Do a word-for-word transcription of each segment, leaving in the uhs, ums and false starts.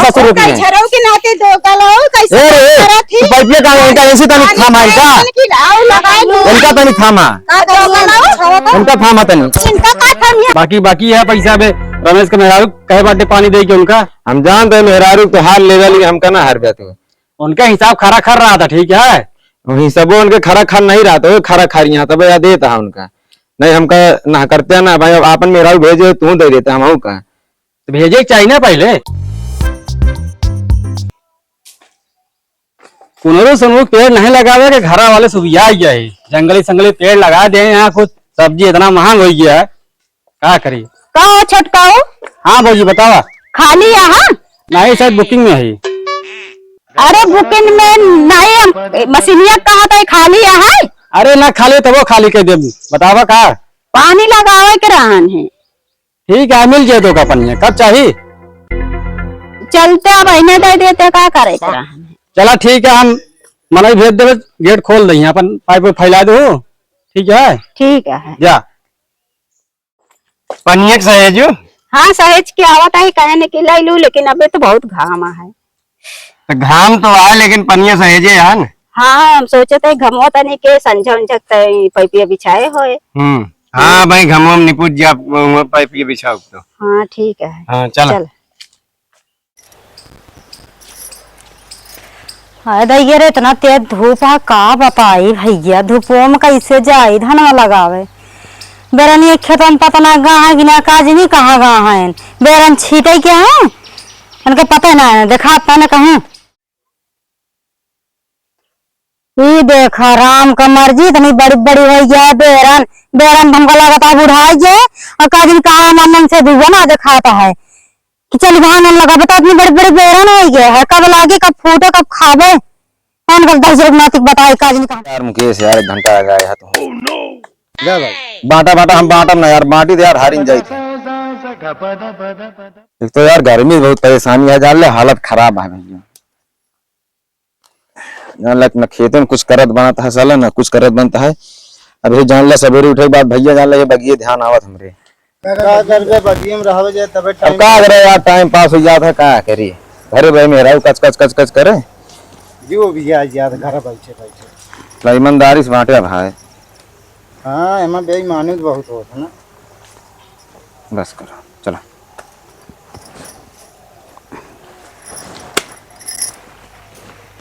ससुर रुक गए। झरऊ के नाते दो गलो कैसे ए रे, करत ही? तू पाइपिया का इनका ऐसे तनी थामा इनका। इनकी आओ लगाए लो। इनका तनी थामा। का दो गलो? इनका थामा तनी। इनका का थामिया? बाकी, बाकी है पैसा बे, रमेश के मेहरारू कहे बाटे पानी दे के उनका। हम जानते हैं मेहरारू तो हाल लेवल ही हमका ना हर बे तू। उनका हिसाब खरा खर रहा था, ठीक है? वही सबो उनके खरा खर नहीं रहा था, वो खरा खर यहाँ तब याद देता है उनका। नहीं हमका ना करते ना भाई, अब आपन मेहरारू भेजे तू दे देता हम का। तो भेजे के चाहिए ना पहले। कुनरू सुनरू पेड़ नहीं लगावे के घरा वाले सुबिया गया है। जंगली संगली पेड़ लगा दे, यहाँ कुछ सब्जी इतना महंग हो गया है, का करी? का हो छोटकाऊ? हाँ भौजी बतावा। खाली यहाँ? नहीं सर, booking में है। अरे booking में नहीं, हम मशीनिया कहा था खाली यहाँ? अरे ना खाली तो वो खाली कह दे, बतावा का? पानी लगावे के रहन है। ठीक है, मिल जाए तो का पनिया, कब चाही? चलते अब इन्हें दे देते, का करे के रहन है? चला ठीक है, हम मनई भेज देबे, गेट खोल दही, अपन पाइप फैला दो, ठीक है? ठीक है। जा। पनिया के सहेजू? हाँ, सहेज के आवत है, कहे ने कि ले लू, लेकिन अबे तो बहुत घाम है। तो घाम तो आए, लेकिन पनिया सहेजे है न? हाँ, हम सोचे थे घमवा तनी के संझा उंझा तई पैपिया बिछाए होए। हम्म, हाँ भाई, घमवा में निपुट जा, वो पैपिया बिछाओ तो। हाँ, ठीक है। हाँ, चल। चल। हाय दैया रे, इतना तेज धूप है, का बताई भैया, धूपो में कैसे जाई धनवा लगावे। बेरन ये खेतन पतना गा है कि ना, काजनी कहाँ गा है, बेरन छीटे के है, उनके पता ना है, देखा पता ना कहूँ। ई देखा, राम का मर्जी, इतनी बड़ी बड़ी होइ गया है बेरन। बेरन तो हमका लगता है बुढ़ाई गए, और का दिन कहा हम मन से धुआं ना दिखाता है कि चल धान हम लगा, बता, इतनी बड़ी बड़ी बेरन होइ गए है, कब लागे, कब फूटे, कब खावे। कौन कब दस जरूर नातिक बताए, का दिन कहा। यार मुकेश यार, एक घंटा आ गया है तू। जा भाई। बांटा, बांटा, हम बांटब ना यार, बांटी दे यार, हारिन जाई थे। एक तो यार गर्मी बहुत परेशानी है, जान ले हालत खराब है भैया। जान ले, न खेतों में कुछ करत बनत है साला, न कुछ करत बनत है। अभी जान ले, सवेरे उठे के बाद भैया, जान ले, ये बगिये ध्यान आवत हमरे। का करबे, बगिये में रहबे जे तबे अब time का करे यार, time pass हो जात है, का करी? घरे भाई मेहरारू कच कच कच कच करे। जो भी आ जात घर बैठे बैठे। ला, ईमानदारी से बांटे भाई। हाँ, एमा बेईमानी तो बहुत होत है ना। बस करो, चला।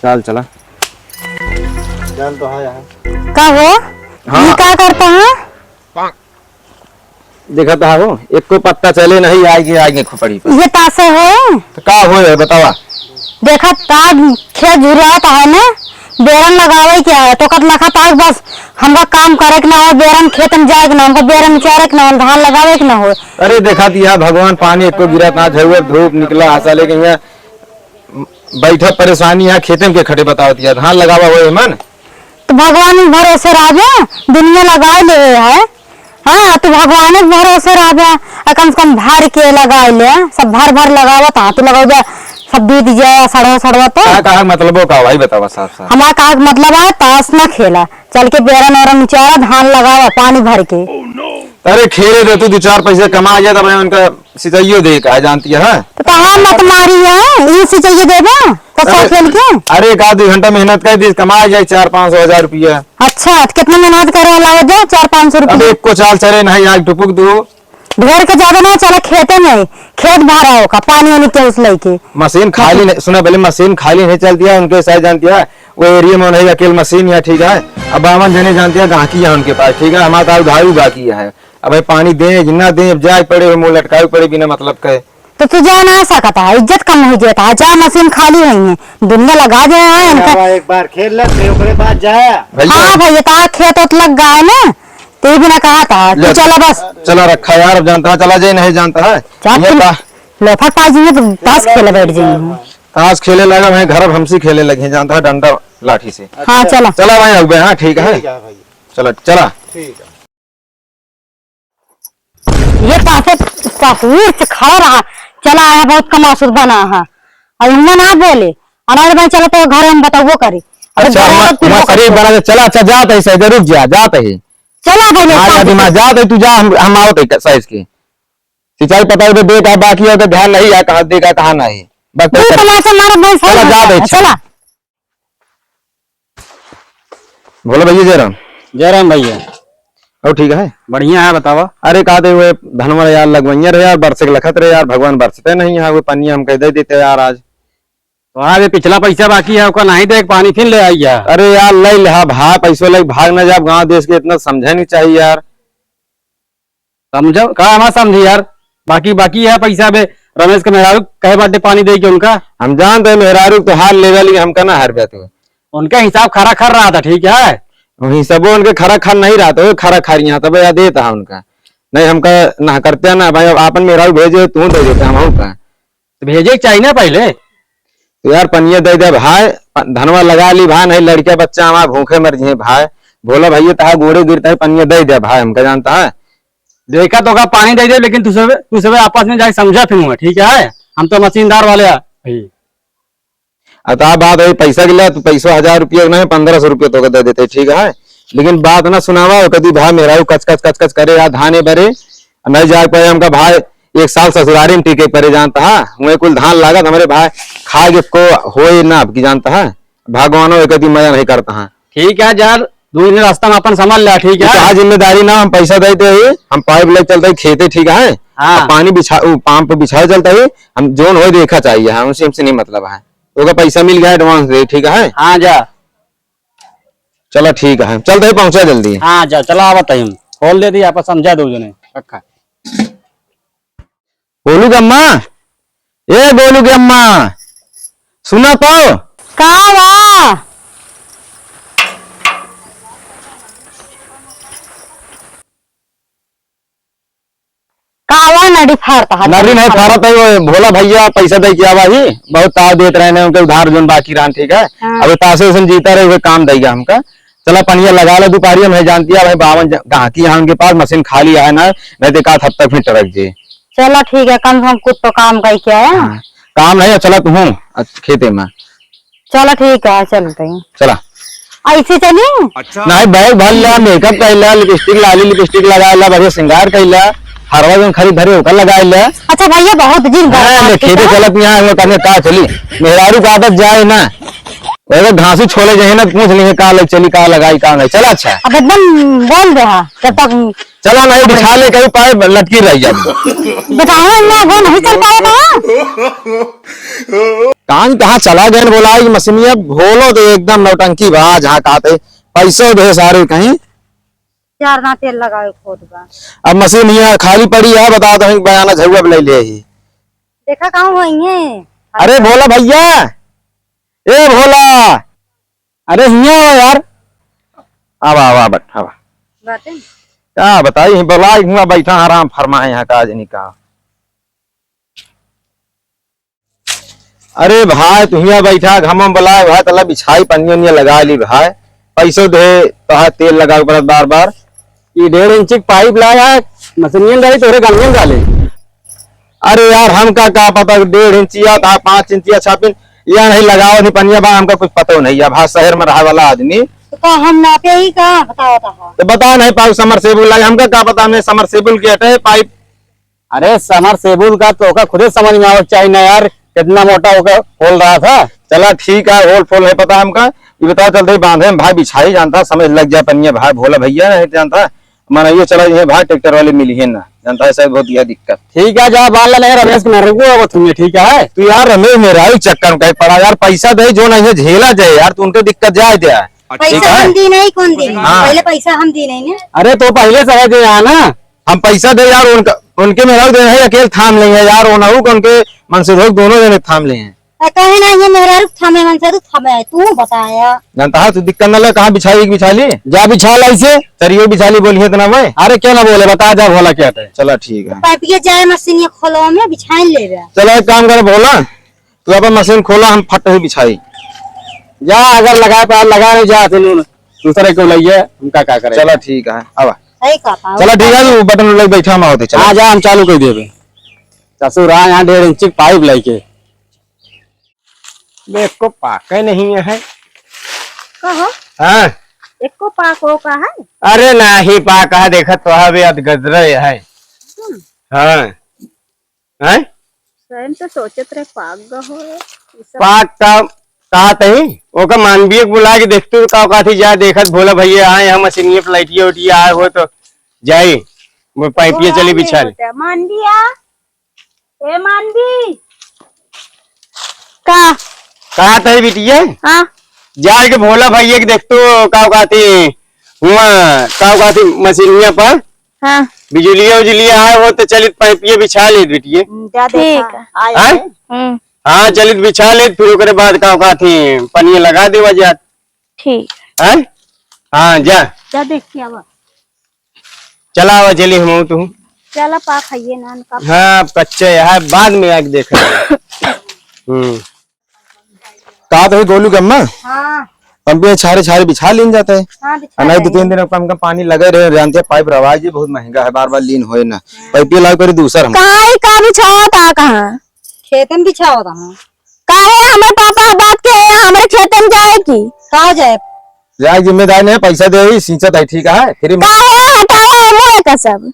चल, चला। चल तो है यहाँ। का हो? हाँ। ये का करता है? देखत हा हो, एको पत्ता चले नहीं, आगे, आगे खोपड़ी पर। ये तासे होए? तो का होए है, बतावा? देखत हा, खेत झुरात है ना, बेरन लगावे के है, तो कत लखत हा बस, हमका काम करे के ना हो, बेरन खेत में जाए के ना, हमका बेरन उचारे के ना हो, धान लगावे के ना हो। अरे देखत हा, भगवान पानी एको गिरत ना, झरुआ धूप निकला, आशा लेके यहाँ बैठा परेशानी है, खेते में के खटे बतावत हा, धान लगावा होए मन। तो भगवान के भरोसे रहबे, दुनिया लगाए ले है। हाँ, तू भगवान के भरोसे रहबे, आ कम से कम भर के लगाए ले, सब भर भर लगावत, हाँ, तू लगाओ जा, सब बीत जाए, सड़वा, सड़वा तो। का कहा मतलबो का भाई, बतावा साफ साफ। हमारा कहा के मतलब है, ताश ना खेला, चल के बेरन ओरन उचारा, धान लगावा, पानी भर के। अरे खेले दे तू, दो चार पैसे कमा जाए, तब उनका सिंचाइयो दे का, जानती है? तो कहाँ मत मारी है, ई सिंचाइयो देबा, तो अरे, सब खेल के? अरे, एक आध दो घंटा मेहनत कर दी, कमा जाए चार पाँच सौ हजार रुपया। अच्छा, तो कितना मेहनत करे वाला हो जाए, चार पाँच सौ अब रुपया? एक को चाल चले नहीं, आग टुपुक दो। ढेर के ज्यादा ना चला, खेते में, खेत भरा होगा, पानी वानी के उस लेके। मशीन खाली नहीं, सुना पहले, मशीन खाली नहीं चलती है, उनके साथ जानती है, वो एरिया में नहीं, अकेले मशीन है, ठीक है? अब बावन जने जानती है, गाहकी है उनके पास, ठीक है? हमारा तो उधारू बाकी है। अबे पानी दे कि ना दे, अब जाए पड़े हो, मुंह लटकाए पड़े बिना मतलब के। तो तू जा ना सकता है, इज्जत कम हो जाता है, जा मशीन खाली है, दुनिया लगा दे है इनका। अब एक बार खेल ले, फिर ओकरे बाद जाया। भैया। हाँ भैया, तार खेत उत लग गया है ना, तो ये बिना कहा था, तू ले, चला बस। चला रखा यार, अब जानता है, चला जाए, नहीं जानता है। जा ये तुम का? लोफा पाजी में तो ताश खेले बैठ जाएंगे। ताश खेले लगा, मैं घर अब हमसे खेले लगे, जानता है, डंडा लाठी से। हाँ, चला। चला भाई, अब हाँ, ठीक है। ठीक है भैया। चला, चला। ठीक है। ये पासे सहूर से खड़ा रहा, चला आया, बहुत कमासुत बना है। और हुआ ना बोले, अनार भाई चलो तो घर हम बताओ करी। अबे अच्छा, घर हम, हम करीब बना के चला, अच्छा जात है सही, रुक जा, जात है। चला भाई, हाँ, जात है, तू जा, हम, हम आवत है साइज के। सिंचाई पटाई पे दे का बाकी है, तो ध्यान नहीं है, कहाँ दे का, कहाँ नहीं। बक, दो बक, चल। तमाचा मारा भैंस चला, जा भाई, बे, चला। चला। भोला भैया, जय राम। जय राम भैया। और ठीक है? बढ़िया है, बतावा। अरे, का दे, वो धनवा यार लगवइया रहे यार, बरसे के लखत रहे यार, भगवान बरसते नहीं है, वो पनिया हम कह दे देते यार आज। तो आज ये पिछला पैसा बाकी है, ओका नहीं दे, पानी फिर ले आई है। अरे यार, ले ले, हाँ, भाग, पैसो लेके भाग ना जाब, गाँव देश के इतना समझे नहीं चाहिए यार। समझो, का हमार समझी यार, बाकी, बाकी है पैसा बे, रमेश के मेहरारू कहे बाटे पानी दे के उनका। हम जानते हैं मेहरारू तो हार लेवे, लेकिन हमका ना हार बे तू। उनका हिसाब खरा खर रहा था, ठीक है? वो हिसाबो उनके खरा खर नहीं रहा था, वो खरा खर यहाँ तब याद देता है उनका। नहीं हमका ना करते ना भाई, अब आपन मेहरारू भेजे तू दे देते हम का। तो भेजे के चाहिए ना पहले। तो यार पनिया दे दे भाई, प-, धनवा लगा ली भाई, नहीं लड़का बच्चा हमार भूखे मर जिहे भाई। भोला भैया तहा गोड़े गिरता है, पनिया दे दे भाई, हमका जानता है। देखा तो का पानी दे दे, लेकिन तू सब, तू सब आपस में जाके समझा फिर हुआ, ठीक है? हम तो मशीनदार वाले हैं भाई। अब तो बात है पैसा के लिए, तो पैसा हजार रुपया नहीं, पन्द्रह सौ रुपया तो दे देते, ठीक है? लेकिन बात ना सुनावा, कदी भाई मेहरारू कच कच कच कच करे यार धाने बरे, नहीं जाए पाए हमका भाई, एक साल ससुरारी में टिके परे जानता है, वहीं कुल धान लागत हमरे भाई, खाए के को होए ना अब की जानता है, भगवानो एक दी मजा नहीं करता है। ठीक है यार, दो दिन रास्ता में अपन समझ ला, ठीक है? कहा जिम्मेदारी ना, हम पैसा देते ही, हम पाइप लेके चलते ही खेते, ठीक है? हाँ। अब पानी बिछा, उ पाम पे बिछाए चलता ही, हम जोन होए देखा चाहिए, हाँ, उनसे हमसे नहीं मतलब है। ओका पैसा मिल गया advance दे, ठीक है? हाँ, जा। चला ठीक है, चलते ही पहुँचा जल्दी। हाँ, जा, चला आवत है हम। खोल दे दी, आपस समझा दो जने, पक्का। गोलू के अम्मा, ए गोलू के अम्मा, सुना तो। का बा? का बा नडी फारत हा? नडी नहीं फारत है, वो भोला भैया पैसा दे के आवा ही, बहुत ताव देत रहे हैं उनके उधार जोन बाकी रहन, ठीक है? हाँ। अब तासे उसन जीता रहे, वो काम देगा हमका। चला पनिया लगा ला दुपहरिया में, जानती है भाई, बावन ज-, गाहकी है उनके पास, मशीन खाली है ना, नहीं तो एक आध हफ्ता फिर टरक जे। चला ठीक है, कम से कम कुछ तो काम कई के आया। हाँ, काम नहीं है, चला तू हूँ, अच्छा, खेते में। चला ठीक है, चलते हैं। चला। ऐसे चली? अच्छा। नहीं, बैग भर ला, मेकअप कर ला, लिपस्टिक लाली, लिपस्टिक लगा ला, बढ़िया श्रृंगार कर ला, हरवा जौन खरीद धरे ओकर लगा ला। अच्छा भैया, बहुत दिन बाद हाँ, बात ले, खेते की चलत यहाँ, हम कहने का चली, मेहरारू का आदत जाए ना, वैसे घासू छोले जाए ना, पूछ लेंगे का लग चली, का लगाई, का नहीं। चला अच्छा। अब एकदम बोल दे हाँ, जब तक चला नहीं, बिछा ले, कहीं पाए लटकी रह जाए। बिठावे में वो नहीं चल पाए तो। कान कहाँ चला गए बोला, ई मशीनिया भोलो तो एकदम नौटंकी बा, जहाँ कहते पैसो दे सारे कहीं। चार दांत तेल लगावे खोद बा। अब मशीनिया खाली पड़ी है, बता दो, बयाना झउआ ले ले ही। देखा कहाँ हुई है? अरे भोला भैया, ए भोला, अरे हियाँ आवा यार, आवा, आवा, बैठ, आवा। बाटे? का बताई, बोला, हुआ बैठा आराम फरमाए यहाँ का आज नहीं का। अरे भाई, तू हियाँ बैठा, घाम में बोला, भाई, तला बिछाई, पन्नी उन्नी लगा ली भाई, पैसो दे, तो है तेल लगा के परत बार बार। ई डेढ़ इंची के पाइप लाया, मशीनियन डाली तोहरे गलियन डाले। अरे यार, हमका का पता डेढ़ इंचिया था, पाँच इंचिया, छह इंच, या नहीं लगाओ नहीं पनिया बा, हमका कुछ पता नहीं है। भाई शहर में रहे वाला आदमी। तो का हम नापे ही का बताओ तो? तो बता नहीं पाऊ समरसेबुल लागे, हमका का पता हमने समरसेबुल के हटे पाइप। अरे समरसेबुल का तो ओका खुदे समझ में आवे के चाहिए ना यार, कितना मोटा ओका होल रहा था। चला ठीक है, होल फोल नहीं पता हमका। ये बताओ चलते ही बांधे में भाई बिछाई जानता, समझ लग जाए पनिया भाई, भोला भैया नहीं जानता। मनइयो चला ये भाई ट्रैक्टर वाले मिली है ना, जानता है सर बहुत यह दिक्कत। ठीक है जा बाल नहीं रमेश के मेहरारू को अब तुम्हें ठीक है। तू यार रमेश मेहरारू चक्कर में कहीं पड़ा यार, पैसा दे जो नहीं है झेला जाए यार, तू उनके दिक्कत जाए दे। पैसा ठीक है? हम दी नहीं, कौन दी नहीं? हाँ। पहले पैसा हम दी नहीं ना। अरे तो पहले से है दे यहाँ ना। हम पैसा दे यार उनका, उनके मेहरारू दे है अकेले थाम लेंगे यार, उनहू के उनके मनसेधू दोनों जने थाम ले हैं। आ, कहे ना ये मेहरारू थामे मनसेधू थामे है, तू बताया। जानता है तू दिक्कत न ले, कहाँ बिछाई एक बिछा ली? जा बिछा ला इसे। चरियो बिछा ली बोली है इतना मैं। अरे क्या ना बोले, बता जा भोला क्या है। चला ठीक है। पाइपिया जाए मशीनिया खोलो में बिछाइन ले बे। चला एक काम कर भोला, तू अपन मशीन खोला, हम फट से बिछाई। जा अगर लगा पा लगा नहीं जा तू दूसरे को लइए, हमका का करे। चला ठीक है, आवा। सही कहता है। चला ठीक है, तू बटन लग बैठा हम होते चला। हाँ जा हम चालू कर देबे। ससुरा यहाँ डेढ़ इंची पाइप लेके। बे, एको पाके नहीं है। कहो? हाँ। एको पाक हो का है? अरे नाही पाक है, देखत तो है, बे, अध गजरे है। हम्म। हाँ। हैं? हम तो सोचत रहे पाक ग हो, ई सब पाक का, का तही? ओका मानवीय के बुला के देखतू तो का कहती, जा देखत भोला भैया आए, हम मशीनिये पे लैटिया उटिया आए हो तो जाई, वो पाइपिया चली बिछा ले। मानवीया, ए मानवी। का? का तही बिटिया? हाँ। जाए के भोला भैया के देखतू का कहती, हुआ का कहती मशीनिया पर। हाँ। बिजुलिया उजुलिया आए हो तो चलित पाइपिया बिछा लेत बिटिया। हम्म, जा देखा। ठीक है। आए हैं? हम्म। हाँ, चलित बिछा लेत, फिर ओकरे बाद का कहती पनिया लगा देवा जात। ठीक। हैं? हाँ, जा। जा देख के आवा। चला आवा, चली हम तू। चला पा खाइए नान का। हाँ, अब कच्चा है, बाद में आके देख। हम्म। कहा तो है गोलू के अम्मा? हाँ। पंपिया छारे छारे बिछा लीन जाता है। हाँ, बिछा आ, नहीं, दो लेंगे। तीन दिन अब कम कम पानी लगे रहे, जानते हैं, पाइप रवाज ही बहुत महंगा है, बार बार लीन होए ना। हाँ। पाइप ये लाग पर दूसर हम। कहाँ ही का बिछावा था, कहाँ? खेतन बिछावा था, हाँ। काहे हमरे पापा बात के हमरे खेतन जाए की? कहाँ जाए? जाए जिम्मेदार नहीं, पैसा दे ही, सींचत है, ठीक है, फ्री में। काहे हटावा है मुँह का सब?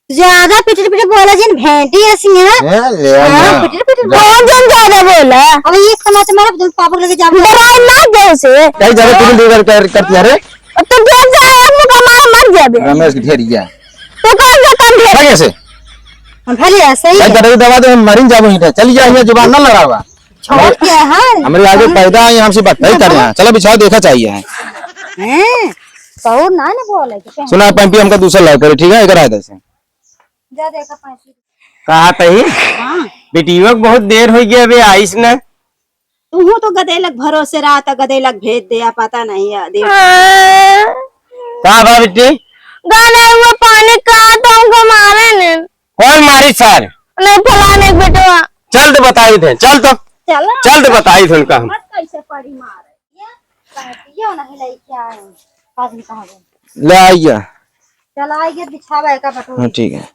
ज्यादा पिटर पिटर बोला जिन, भेंटी ऐसी है। ए, ले आ हाँ, ना। पिटर पिटर जा। बोला। कौन जन ज्यादा बोला? अब ये खाना से मारा, तुम पापा को लेके जाओ। डराई मत दे उसे। कहीं ज्यादा पिटर पिटर कर, करती है रे। अब तो देख जा, एक मुका मार मर जाबे। रमेश की ढेरिया। तो कौन सा कम ढेर? भाग ऐसे। हम भले ऐसे ही भाई, है। कटोरी दबा दे, हम मरिन जाबो ही। चल जा, ये जुबान ना लड़ावा। छोड़ के है। हमरे आगे पैदा है, हमसे बात नहीं कर रहे हैं। चलो बिछाओ, देखा चाहिए है। हैं? कहू ना, ना बोले कि कहीं सुना, पंपी हमका दूसरा लाइव करे, ठीक है, एक राय दे से। जा देखा पैसे। कहा तही? हाँ। बेटियों को बहुत देर हो गया, अबे आइस न। तू तो गदेलक भरोसे रहा था, गदेलक भेज दे, या पता नहीं है, देख। हाँ। का बा बेटी? गाने वो पानी का तो हमको मारे ने। कौन मारी सर? नहीं, फलाने के बेटवा। चल तो बताई थे, चल तो। चलो। चल तो बताई थे उनका हम। मत कैसे पड़ी मार। ये कहती हो नहीं लई क्या है? आदमी कहाँ गए? ले आइया। चल आइए, बिछावा है का बटोरी। हाँ, ठीक है।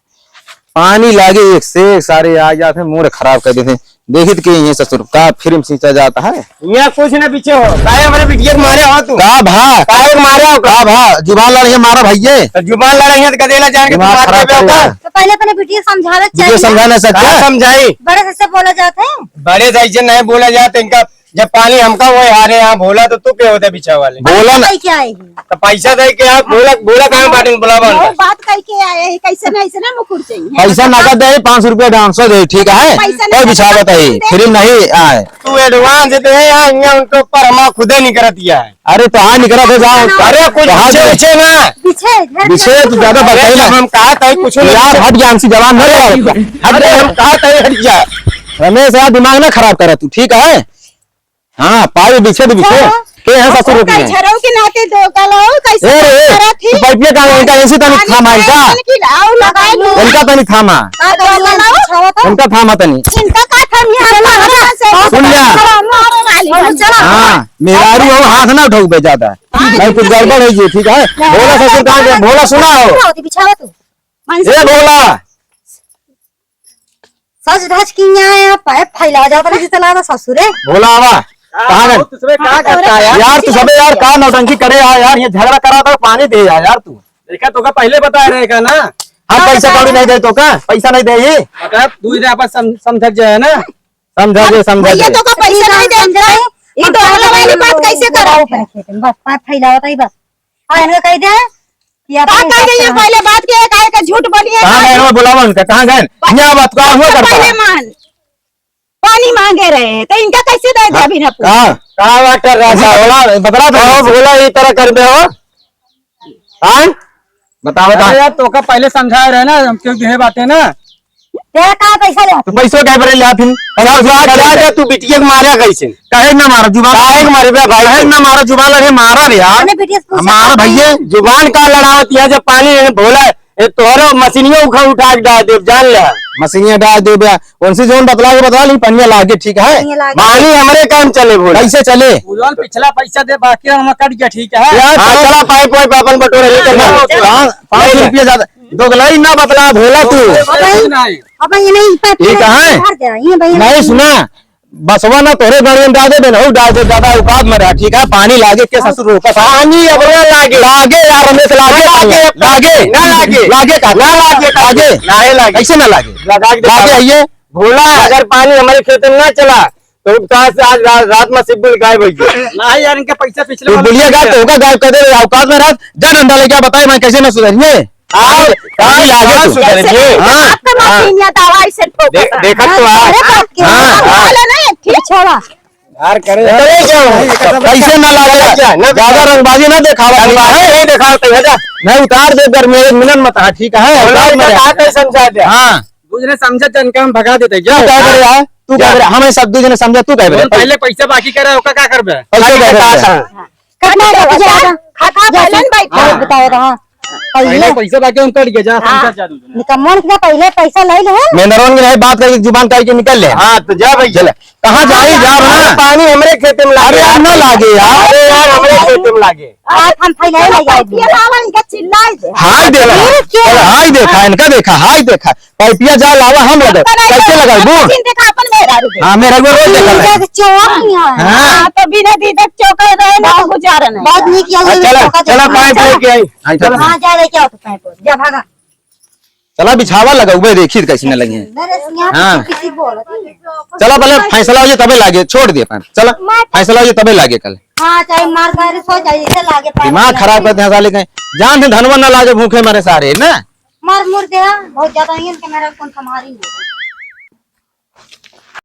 पानी लागे एक से एक, सारे आ जाते हैं, मूड खराब कर देते हैं। देखित के ये ससुर का फिल्म सींचा जाता है। यहाँ कुछ ना पीछे हो, काहे हमारे बिटिया के मारे हो तू? का भा? काहे के मारे हो? का भा? जुबान लड़ाई मारा भैये। तो जुबान लड़ाई है तो गदेला जान के दिमाग मार खराब देबे कर का? दिया। तो पहले अपने बिटिया समझावे के बिटिया चाहिए। समझा ना सकते का हैं। समझाई? बड़े से बोला जाता है। बड़े से ऐसे नहीं बोला जाता इनका। जब पानी हमका वो हारे यहाँ बोला तो तू क्या होता बिछा वाले? बोला ना। पैसा दे के आए हैं। तो पैसा दे के आप बोला, बोला कहाँ बाटे में बुलावा वो उनका। बात कह के आए हैं, कैसे नहीं, ऐसे ना मुकुर चाहिए। पैसा नगद दे, पाँच सौ रुपया advance दे, ठीक है? पैसा कोई नगद बिछावत है, दे। फ्री नहीं आए। तू advance दे, यहाँ, यहाँ उनके ऊपर हमारा खुदे नहीं करत गया है। अरे तो हाँ निकला थे जाओ। अरे कुछ तो हाँ पीछे दे। पीछे ना। पीछे, घर पीछे के तू ज्यादा अरे बताई ना। हम कहा था कुछ नहीं। यार हट जा, हमसे जबान न लड़ा। हट अरे जा। हम कहा था हट जा। रमेश यार दिमाग ना खराब करा तू, ठीक है? हाँ, पाई बिछे तो बिछे। हाँ। के यहाँ ससुर रुक गए। झरऊ के नाते दो गलो, कैसे ए, ए, करत ही? तू पाइपिया का, इनका ऐसे तनी पानी थामा, इनका। पानी की लाओ, लगाई लो। इनका तनी थामा। का दो गलो? इनका थामा तनी। इनका का थामी है? सुन जा। चलो। हाँ, मेहरारू हो, हाथ ना उठाऊ बे ज्यादा। हाँ। नहीं, कुछ गड़बड़ है ये, ठीक है? भोला ससुर कहाँ गए? भोला सुना हो। बिछावा तू। ए, भोला। सज धज के यहाँ आया, पाइप फैला जाता है, जितना ना ससुरे। भोला आवा, कहाँ गए? दूसरे का करता है यार? यार, तू सबे यार, का नौटंकी करे यार, यार, ये झगड़ा करा था, पानी दे यार, यार, तू। देखा, तो का पहले बता रहे का ना? हम पैसा कौड़ी नहीं दे तो का? पैसा नहीं दे ये? अगर तू इधर आपस सम-, समझ जाए ना। समझा दे, समझा भैया, दे। तो का पैसा नहीं दे? ये डोला वाली बात कैसे करो? बस, पाइप फैला होता ही बस। हाँ, इनको कह दे। कि का अपने कह रही है? पहले बात के काहे का झूठ बोली है? कहाँ गए? मैं बुलावा उनका, कहाँ गए? बस, यहाँ बात का हुआ करता पहले है। मान, पानी मांगे रहे, तो इनका कैसे दे दे हाँ, अभी ना पूछ? कहाँ? कहाँ बात कर रहा था? बतला, बतला दो। कहो, भोला, ये तरह कर दे हो। हाँ? बता, बता। अरे यार, तोका पहले समझाए रहे ना, हम क्यों देहे बाटे ना? तेरा का पैसा ले? तो पैसों काहे पर ले फिर? पचास हजार क्या दे, तू बिटिया के मारा कैसे? काहे ना मारा? जुबान काहे के मारे बे भाई? काहे ना मारा? जुबान लड़े मारा रे यार। अपने बिटिया से पूछा मारा था। भैया। जुबान का लड़ावत है जब पानी नहीं भोला, ये तोहरो मशीनियों उठा, उठा के डाल दे, जान ले। मशीनिया डाल दे बे। उनसे जोन बतला के बतला ली, पनिया लागे, ठीक है? पनिया लागे। पानी हमरे काम चले भोला। कैसे चले? उजौन पिछला पैसा दे, बाकी हम कट गया, ठीक है? यार, हाँ, चला पाइप वाइप अपन बटोरे, नहीं करना। हाँ, पाँच सौ रुपया ज्यादा। दोगलाई ना बतला भोला तू। नहीं। अब ये नहीं, ये कहाँ है? बाहर जा, ये भाई नहीं नहीं। सुना, बसवा ना तोरे गाड़ी में डाल दे, बेनहू डाल दे, ज्यादा औकात में रहा, ठीक है? पानी लागे के ससुर रोका था। पानी अब ना लागे। लागे यार, रमेश, लागे, ना लागे, लागे। ना लागे। लागे का? ना लागे, लागे। ना लागे। कैसे ना लागे? लगा के लागे, दिखा। आइए। भोला, अगर पानी हमरे खेते में ना चला, तो कहाँ से आज रा-, रात में सिब्बुल गायब होइ गया? नहीं यार, इनके पैसा पिछले तू वाले बोलिए गायब, तो होगा गायब कर दे, औकात में रह, जा डंडा लेके आ, बताए मैं कैसे मैं सुधरिए। आज, आज आगे आज तू। सुधर गए। हाँ, आपका हाँ। मशीनिया दवाई से ठोका दे-, था। देखत तो हाँ, आ। अरे बाप के, हाँ, हाँ। वाला नहीं, ठीक छोड़ा। यार करे। अरे जाओ, कैसे ना लागे? ना ज्यादा रंगबाजी ना देखावा। रंगबाजी नहीं देखावा, कहीं हटा। मैं उतार दे, घर में एक मिनट मत, हाँ, ठीक है, बोला औकात में इनका रह। कहा कैसे समझा दे? हाँ। दूसरे समझत जन के हम भगा देते, तू क्या? क्या करे यार? तू क्या क्या? करे? हमें सब दूसरे समझा, तू क्या करे? पहले पैसा बाकी करे, ओका क्या करबे? पैसा क्या करे? कहा था? कितना रुपया? खाता पहले न बैठा। हाँ। बताओ तो, हाँ। पहले पहले पैसा बाकी हम कट गया, जा, हाँ। समझा जा दूसरे। निकम्मन के पहले पैसा ले ले। मेंदरवन के नहीं बात करके जुबान काट के निकल ले। हाँ, तो जा भाई। चल। कहाँ जाई, जा ना। पानी हमरे खेते में लागे। अरे, हम ना लागे यार। अरे यार, हमरे खेते में लागे। आज हम फैलाए ले जाए। ये लावा, इनका चिल्लाए दे। हाय देखा, फिर क्या? चल, हाय देखा, इनका देखा, हाय देखा। पाइपिया जा लावा, हम लगा। कैसे लगाई, बोल? चिंता का अपन मेहरारू दे। हाँ, मेहरारू रोज देखा है। चौक नहीं है। हाँ। हाँ, तो बिना दीदक चौक रहे ना, तो गुजारा नहीं। बहुत नीक है, हाँ, चला, चौका चला, देखा। पाइप लेके आई। हाँ, चला। हाँ, जा लेके आओ तो पाइप, जा भागा। चला बिछावा लगाउबे, देखी कैसे न लगे। मेरे से यहाँ हाँ। किसी बोल। चला पहले फैसला हो जाए तबे लागे, छोड़ दे अपन। चला मैं फैसला हो जाए तबे लागे कल। हाँ, चाहे मार गारी सो जाए, इसे लागे पाए दिमाग खराब करते हैं साले कहीं। जान से धनवा ना लागे भूखे मरे सारे ना। मार मुर दे, बहुत ज्यादा ही इनके मेरा कौन संभारी नहीं।